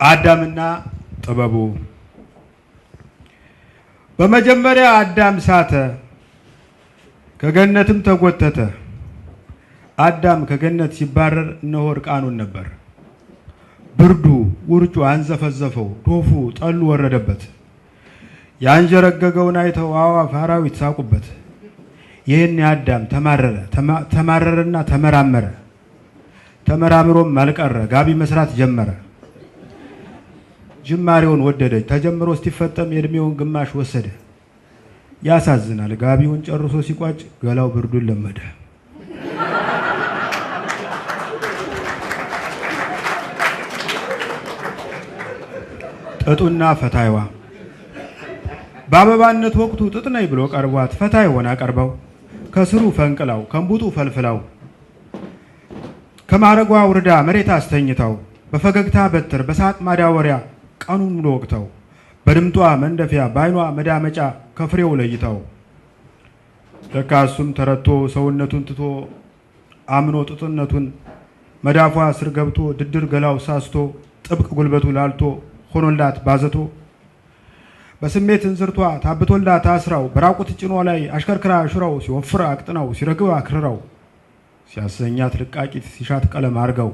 አዳምና ጥበቡ። በመጀመሪያ አዳም ሳተ፣ ከገነትም ተጎተተ። አዳም ከገነት ሲባረር እነሆ እርቃኑን ነበር። ብርዱ ውርጩ አንዘፈዘፈው፣ ዶፉ ጠሉ ወረደበት። ያንዠረገገውን አይተው አዕዋፍ አራዊት ሳቁበት። ይህን አዳም ተማረረ፣ ተማረረና ተመራመረ። ተመራምሮም አልቀረ፣ ጋቢ መስራት ጀመረ። ጅማሬውን ወደደ። ተጀምሮ እስቲፈጠም የእድሜውን ግማሽ ወሰደ። ያሳዝናል። ጋቢውን ጨርሶ ሲቋጭ ገላው ብርዱን ለመደ። ጥጡና ፈታይዋ። በአበባነት ወቅቱ ጥጥ ነኝ ብሎ ቀርቧት ፈታይ ሆና ቀርበው ከስሩ ፈንቅላው ከእምቡጡ ፈልፍላው ከማዕረጓ ውርዳ መሬት አስተኝታው በፈገግታ በትር በሳቅ ማዳወሪያ ቀኑን ሙሉ ወቅተው በድምጧ መንደፊያ በዓይኗ መዳመጫ ከፍሬው ለይታው ለካ እሱም ተረቶ ሰውነቱን ትቶ አምኖ ጥጥነቱን መዳፏ ስር ገብቶ ድድር ገላው ሳስቶ ጥብቅ ጉልበቱ ላልቶ ሆኖላት ባዘቶ በስሜት እንዝርቷ ታብቶላት አስራው በራቁት ጭኗ ላይ አሽከርክራ ሽራው ሲወፍር አቅጥናው ሲረግብ አክርራው ሲያሰኛት ልቃቂት ሲሻት ቀለም አርገው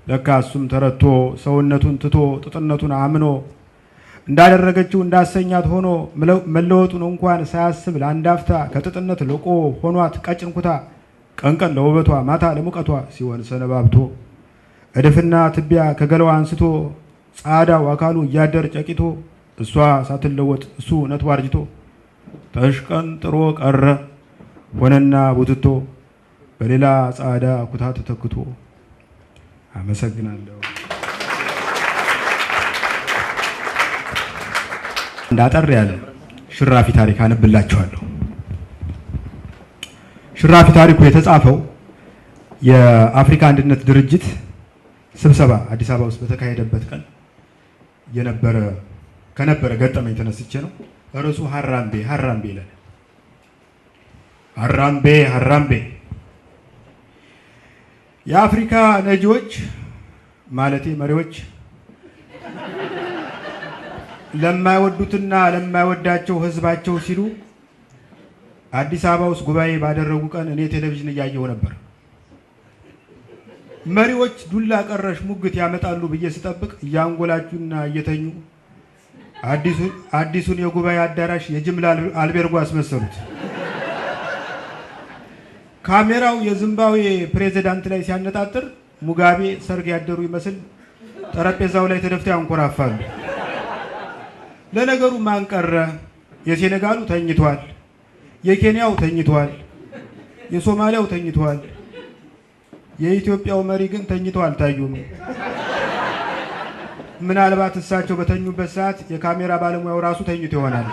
ለካ እሱም ተረቶ ሰውነቱን ትቶ ጥጥነቱን አምኖ እንዳደረገችው እንዳሰኛት ሆኖ መለወጡን እንኳን ሳያስብ ለአንድ አፍታ ከጥጥነት ልቆ ሆኗት ቀጭን ኩታ ቀን ቀን ለውበቷ ማታ ለሙቀቷ ሲሆን ሰነባብቶ እድፍና ትቢያ ከገላዋ አንስቶ ጻዳው አካሉ እያደር ጨቂቶ እሷ ሳትለወጥ እሱ ነቱ አርጅቶ ተሽቀንጥሮ ቀረ ሆነና ቡትቶ በሌላ ጻዳ ኩታ ተተክቶ። አመሰግናለሁ። እንዳጠር ያለ ሽራፊ ታሪክ አነብላችኋለሁ። ሽራፊ ታሪኩ የተጻፈው የአፍሪካ አንድነት ድርጅት ስብሰባ አዲስ አበባ ውስጥ በተካሄደበት ቀን የነበረ ከነበረ ገጠመኝ ተነስቼ ነው። ርዕሱ ሀራምቤ ሀራምቤ ይላል። ሀራምቤ ሀራምቤ። የአፍሪካ ነጂዎች ማለቴ መሪዎች ለማይወዱትና ለማይወዳቸው ሕዝባቸው ሲሉ አዲስ አበባ ውስጥ ጉባኤ ባደረጉ ቀን እኔ ቴሌቪዥን እያየሁ ነበር። መሪዎች ዱላ ቀረሽ ሙግት ያመጣሉ ብዬ ስጠብቅ እያንጎላጁና እየተኙ አዲሱን የጉባኤ አዳራሽ የጅምላ አልቤርጎ አስመሰሉት። ካሜራው የዚምባብዌ ፕሬዚዳንት ላይ ሲያነጣጥር ሙጋቤ ሰርግ ያደሩ ይመስል ጠረጴዛው ላይ ተደፍተው ያንኮራፋሉ። ለነገሩ ማን ቀረ? የሴኔጋሉ ተኝቷል፣ የኬንያው ተኝቷል፣ የሶማሊያው ተኝቷል። የኢትዮጵያው መሪ ግን ተኝተው አልታዩም። ምናልባት እሳቸው በተኙበት ሰዓት የካሜራ ባለሙያው ራሱ ተኝቶ ይሆናል።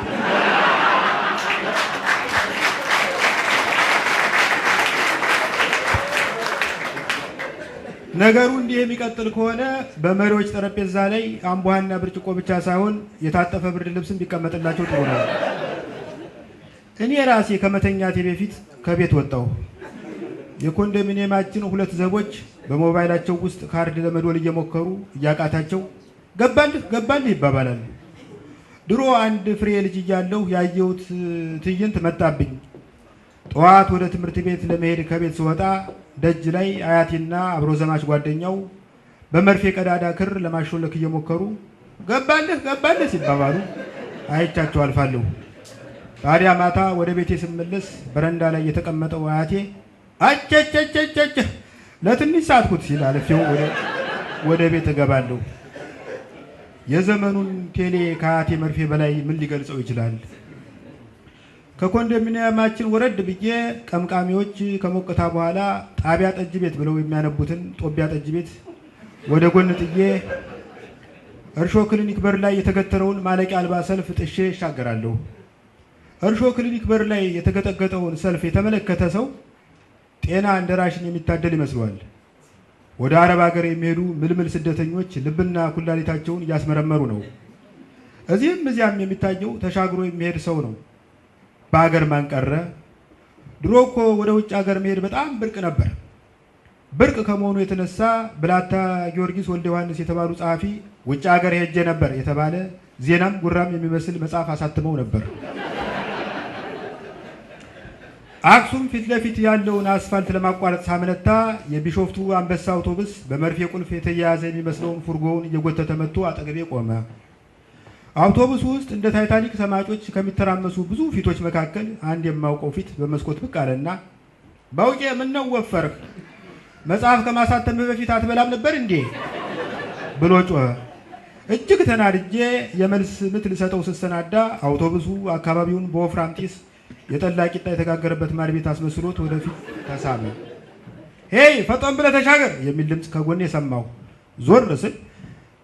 ነገሩ እንዲህ የሚቀጥል ከሆነ በመሪዎች ጠረጴዛ ላይ አምቧና ብርጭቆ ብቻ ሳይሆን የታጠፈ ብርድ ልብስም ቢቀመጥላቸው ጥሩ ነው። እኔ ራሴ ከመተኛቴ በፊት ከቤት ወጣሁ። የኮንዶሚኒየማችን ሁለት ዘቦች በሞባይላቸው ውስጥ ካርድ ለመዶል እየሞከሩ እያቃታቸው ገባልህ ገባልህ ይባባላሉ። ድሮ አንድ ፍሬ ልጅ እያለሁ ያየሁት ትዕይንት መጣብኝ። ጠዋት ወደ ትምህርት ቤት ለመሄድ ከቤት ስወጣ ደጅ ላይ አያቴና አብሮ ዘማች ጓደኛው በመርፌ ቀዳዳ ክር ለማሾለክ እየሞከሩ ገባልህ ገባልህ ሲባባሉ አይቻቸው አልፋለሁ። ታዲያ ማታ ወደ ቤቴ ስመለስ በረንዳ ላይ የተቀመጠው አያቴ አቸቸቸቸ ለትንሽ ሳትኩት ሲል አልፌው ወደ ቤት እገባለሁ። የዘመኑን ቴሌ ከአያቴ መርፌ በላይ ምን ሊገልጸው ይችላል? ከኮንዶሚኒየማችን ወረድ ብዬ ቀምቃሚዎች ከሞቅታ በኋላ ጣቢያ ጠጅ ቤት ብለው የሚያነቡትን ጦቢያ ጠጅ ቤት ወደ ጎን ጥዬ እርሾ ክሊኒክ በር ላይ የተገተረውን ማለቂያ አልባ ሰልፍ ጥሼ እሻገራለሁ። እርሾ ክሊኒክ በር ላይ የተገጠገጠውን ሰልፍ የተመለከተ ሰው ጤና እንደ ራሽን የሚታደል ይመስለዋል። ወደ አረብ ሀገር የሚሄዱ ምልምል ስደተኞች ልብና ኩላሊታቸውን እያስመረመሩ ነው። እዚህም እዚያም የሚታየው ተሻግሮ የሚሄድ ሰው ነው። በሀገር ማን ቀረ? ድሮ እኮ ወደ ውጭ ሀገር መሄድ በጣም ብርቅ ነበር። ብርቅ ከመሆኑ የተነሳ ብላታ ጊዮርጊስ ወልደ ዮሐንስ የተባሉ ጸሐፊ ውጭ ሀገር ሄጄ ነበር የተባለ ዜናም ጉራም የሚመስል መጽሐፍ አሳትመው ነበር። አክሱም ፊት ለፊት ያለውን አስፋልት ለማቋረጥ ሳመነታ የቢሾፍቱ አንበሳ አውቶቡስ በመርፌ ቁልፍ የተያያዘ የሚመስለውን ፉርጎውን እየጎተተ መጥቶ አጠገቤ ቆመ። አውቶቡስ ውስጥ እንደ ታይታኒክ ሰማጮች ከሚተራመሱ ብዙ ፊቶች መካከል አንድ የማውቀው ፊት በመስኮት ብቅ አለና "ባውቄ ምነው ወፈርህ? መጽሐፍ ከማሳተምህ በፊት አትበላም ነበር እንዴ?" ብሎ ጮኸ። እጅግ ተናድጄ የመልስ ምት ልሰጠው ስሰናዳ አውቶቡሱ አካባቢውን በወፍራም ጢስ የጠላ ቂጣ የተጋገረበት ማድ ቤት አስመስሎት ወደፊት ተሳበ። "ሄይ ፈጠን ብለህ ተሻገር" የሚል ድምፅ ከጎኔ ሰማሁ። ዞር ስል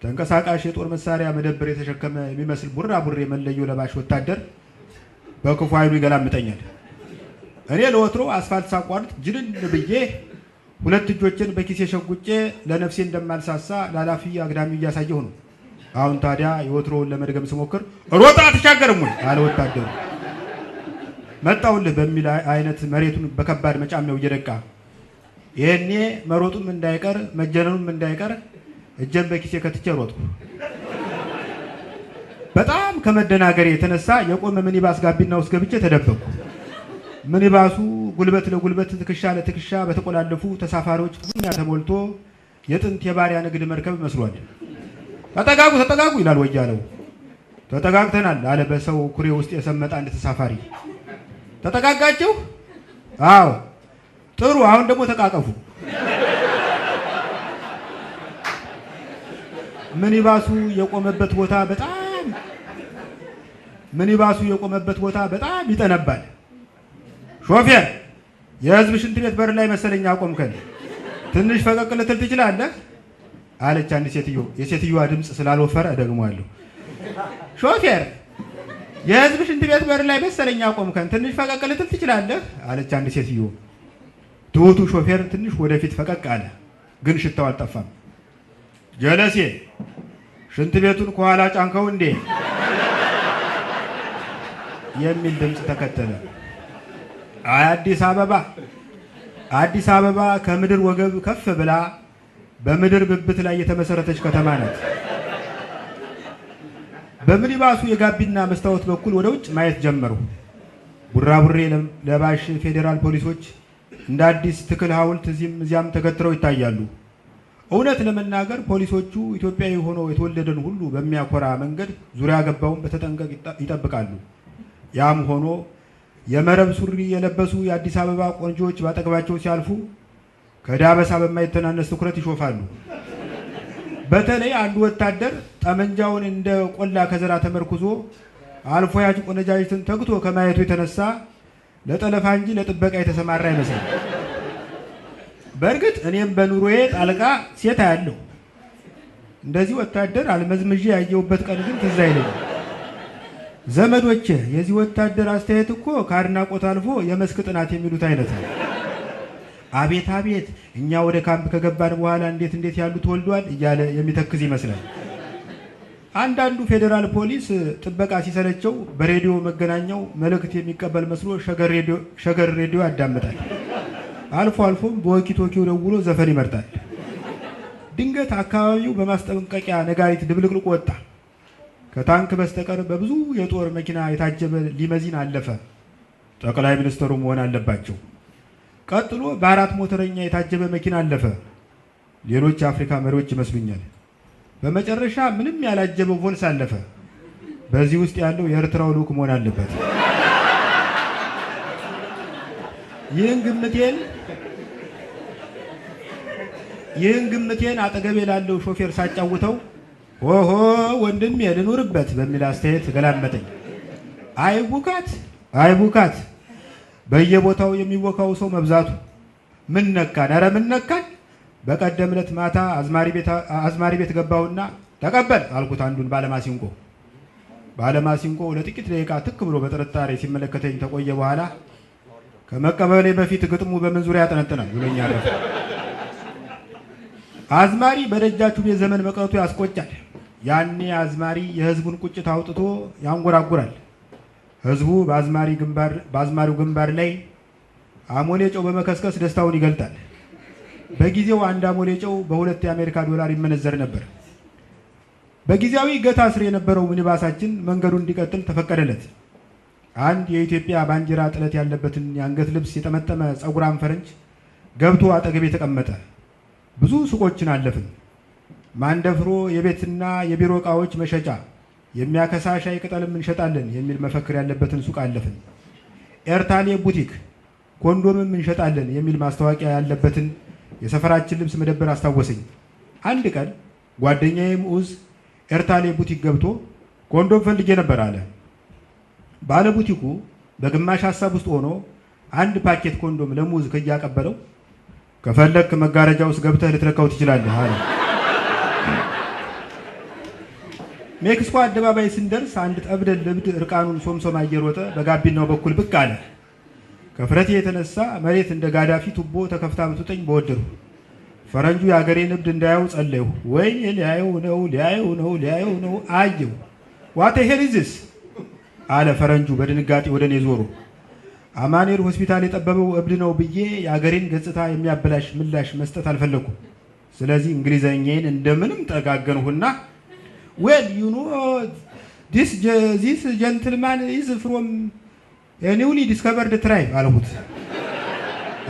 ተንቀሳቃሽ የጦር መሳሪያ መደብር የተሸከመ የሚመስል ቡራቡሬ መለዮ ለባሽ ወታደር በክፉ ኃይሉ ይገላምጠኛል። እኔ ለወትሮ አስፋልት ሳቋርጥ ጅልን ብዬ ሁለት እጆችን በኪሴ ሸጉጬ ለነፍሴ እንደማልሳሳ ላላፊ አግዳሚ እያሳየሁ ነው። አሁን ታዲያ የወትሮውን ለመድገም ስሞክር "ሮጣ አትሻገርም ወይ?" አለ ወታደሩ። መጣውልህ በሚል አይነት መሬቱን በከባድ መጫሚያው እየደቃ። ይሄኔ መሮጡም እንዳይቀር መጀነኑም እንዳይቀር እጄን በኪሴ ከትቼ ሮጥኩ። በጣም ከመደናገሬ የተነሳ የቆመ ሚኒባስ ጋቢና ውስጥ ገብቼ ተደበቅኩ። ሚኒባሱ ጉልበት ለጉልበት ትከሻ ለትከሻ በተቆላለፉ ተሳፋሪዎች ክፉኛ ተሞልቶ የጥንት የባሪያ ንግድ መርከብ መስሏል። "ተጠጋጉ ተጠጋጉ" ይላል ወያለው። "ተጠጋግተናል" አለ በሰው ኩሬ ውስጥ የሰመጠ አንድ ተሳፋሪ። "ተጠጋጋችሁ?" "አዎ." "ጥሩ፣ አሁን ደግሞ ተቃቀፉ." ሚኒባሱ የቆመበት ቦታ በጣም ሚኒባሱ የቆመበት ቦታ በጣም ይጠነባል። "ሾፌር፣ የህዝብ ሽንት ቤት በር ላይ መሰለኝ አቆምከን። ትንሽ ፈቀቅ ልትል ትችላለህ?" አለች አንድ ሴትዮ። የሴትዮዋ ድምፅ ስላልወፈረ እደግመዋለሁ። "ሾፌር፣ የህዝብ ሽንት ቤት በር ላይ መሰለኝ አቆምከን። ትንሽ ፈቀቅ ልትል ትችላለህ?" አለች አንድ ሴትዮ። ትሁቱ ሾፌር ትንሽ ወደፊት ፈቀቅ አለ፣ ግን ሽታው አልጠፋም። "ጀለሴ፣ ሽንት ቤቱን ከኋላ ጫንከው እንዴ?" የሚል ድምፅ ተከተለ። አይ አዲስ አበባ፣ አዲስ አበባ ከምድር ወገብ ከፍ ብላ በምድር ብብት ላይ የተመሰረተች ከተማ ናት። በሚኒባሱ የጋቢና መስታወት በኩል ወደ ውጭ ማየት ጀመሩ። ቡራቡሬ ለባሽ ፌዴራል ፖሊሶች እንደ አዲስ ትክል ሐውልት እዚህም እዚያም ተገትረው ይታያሉ። እውነት ለመናገር ፖሊሶቹ ኢትዮጵያዊ ሆኖ የተወለደን ሁሉ በሚያኮራ መንገድ ዙሪያ ገባውን በተጠንቀቅ ይጠብቃሉ። ያም ሆኖ የመረብ ሱሪ የለበሱ የአዲስ አበባ ቆንጆዎች ባጠገባቸው ሲያልፉ ከዳበሳ በማይተናነስ ትኩረት ይሾፋሉ። በተለይ አንዱ ወታደር ጠመንጃውን እንደ ቆላ ከዘራ ተመርኩዞ አልፎ ያጭ ቆነጃጅትን ተግቶ ከማየቱ የተነሳ ለጠለፋ እንጂ ለጥበቃ የተሰማራ አይመስልም። በእርግጥ እኔም በኑሮዬ ጣልቃ ሴት አያለሁ። እንደዚህ ወታደር አልመዝምዤ ያየሁበት ቀን ግን ትዝ አይለኝም። ዘመዶቼ፣ የዚህ ወታደር አስተያየት እኮ ከአድናቆት አልፎ የመስክ ጥናት የሚሉት አይነት ነው። አቤት አቤት፣ እኛ ወደ ካምፕ ከገባን በኋላ እንዴት እንዴት ያሉ ተወልዷል እያለ የሚተክዝ ይመስላል። አንዳንዱ ፌዴራል ፖሊስ ጥበቃ ሲሰለቸው በሬዲዮ መገናኛው መልእክት የሚቀበል መስሎ ሸገር ሬዲዮ ያዳምጣል። አልፎ አልፎም በወኪቶኪው ደውሎ ዘፈን ይመርጣል። ድንገት አካባቢው በማስጠንቀቂያ ነጋሪት ድብልቅልቅ ወጣ። ከታንክ በስተቀር በብዙ የጦር መኪና የታጀበ ሊመዚን አለፈ። ጠቅላይ ሚኒስትሩ መሆን አለባቸው። ቀጥሎ በአራት ሞተረኛ የታጀበ መኪና አለፈ። ሌሎች የአፍሪካ መሪዎች ይመስሉኛል። በመጨረሻ ምንም ያላጀበው ቮልስ አለፈ። በዚህ ውስጥ ያለው የኤርትራው ልዑክ መሆን አለበት። ይህን ግምቴን አጠገቤ ላለው ሾፌር ሳጫውተው ኦሆ ወንድሜ ልኑርበት በሚል አስተያየት ገላመጠኝ። አይ ቡካት፣ አይ ቡካት፣ በየቦታው የሚወካው ሰው መብዛቱ ምን ነካን? ኧረ ምን ነካን? በቀደም ዕለት ማታ አዝማሪ ቤት ገባውና ተቀበል አልኩት አንዱን ባለማሲንቆ። ባለማሲንቆ ለጥቂት ደቂቃ ትክ ብሎ በጥርጣሬ ሲመለከተኝ ተቆየ። በኋላ ከመቀበሌ በፊት ግጥሙ በምን ዙሪያ ያጠነጥናል ብሎኝ አረፈ። አዝማሪ በደጃችሁ ቤት ዘመን መቅረቱ ያስቆጫል። ያኔ አዝማሪ የህዝቡን ቁጭት አውጥቶ ያንጎራጉራል። ህዝቡ በአዝማሪው ግንባር ላይ አሞሌ ጨው በመከስከስ ደስታውን ይገልጣል። በጊዜው አንድ አሞሌ ጨው በ2 የአሜሪካ ዶላር ይመነዘር ነበር። በጊዜያዊ ገታ ስር የነበረው ሚኒባሳችን መንገዱን እንዲቀጥል ተፈቀደለት። አንድ የኢትዮጵያ ባንዲራ ጥለት ያለበትን የአንገት ልብስ የጠመጠመ ጸጉራም ፈረንጅ ገብቶ አጠገቤ ተቀመጠ። ብዙ ሱቆችን አለፍን። ማንደፍሮ የቤትና የቢሮ ዕቃዎች መሸጫ፣ የሚያከሳ ሻይ ቅጠልም እንሸጣለን የሚል መፈክር ያለበትን ሱቅ አለፍን። ኤርታሌ ቡቲክ ኮንዶምም እንሸጣለን የሚል ማስታወቂያ ያለበትን የሰፈራችን ልብስ መደብር አስታወሰኝ። አንድ ቀን ጓደኛዬ ምዑዝ ኤርታሌ ቡቲክ ገብቶ ኮንዶም ፈልጌ ነበር አለ። ባለ ቡቲኩ በግማሽ ሐሳብ ውስጥ ሆኖ አንድ ፓኬት ኮንዶም ለሙዝ ከያቀበለው ከፈለክ መጋረጃ ውስጥ ገብተህ ልትለካው ትችላለህ አለ። ሜክሲኮ አደባባይ ስንደርስ አንድ ጠብደል እብድ እርቃኑን ሶምሶማ እየሮጠ በጋቢናው በኩል ብቅ አለ። ከፍረቴ የተነሳ መሬት እንደ ጋዳፊ ቱቦ ተከፍታ ብትውጠኝ በወደድሁ። ፈረንጁ የአገሬን እብድ እንዳያው ጸለይሁ። ወይኔ ሊያየው ነው ሊያየው ነው ሊያየው ነው አየው። What hell is this አለ ፈረንጁ በድንጋጤ ወደ እኔ ዞሮ። አማኑኤል ሆስፒታል የጠበበው እብድ ነው ብዬ የአገሬን ገጽታ የሚያበላሽ ምላሽ መስጠት አልፈለኩም። ስለዚህ እንግሊዘኛዬን እንደምንም ጠጋገንሁና well, you know, this gentleman is from newly discovered tribe አልሁት።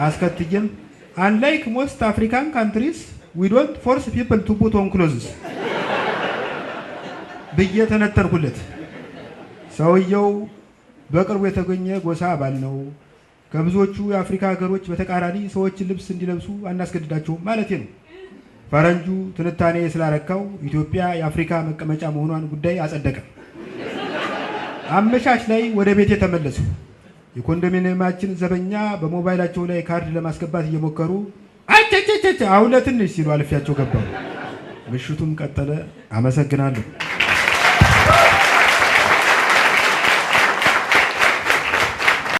አስከትዬም unlike most African countries, we don't force people to put on clothes ብዬ ተነተርኩለት። ሰውየው በቅርቡ የተገኘ ጎሳ አባል ነው። ከብዙዎቹ የአፍሪካ ሀገሮች በተቃራኒ ሰዎችን ልብስ እንዲለብሱ አናስገድዳቸውም ማለቴ ነው። ፈረንጁ ትንታኔ ስላረካው ኢትዮጵያ የአፍሪካ መቀመጫ መሆኗን ጉዳይ አጸደቀ። አመሻሽ ላይ ወደ ቤቴ ተመለስኩ። የኮንዶሚኒየማችን ዘበኛ በሞባይላቸው ላይ ካርድ ለማስገባት እየሞከሩ አቸቸቸ አሁን ለትንሽ ሲሉ አልፌያቸው ገባሁ። ምሽቱም ቀጠለ። አመሰግናለሁ።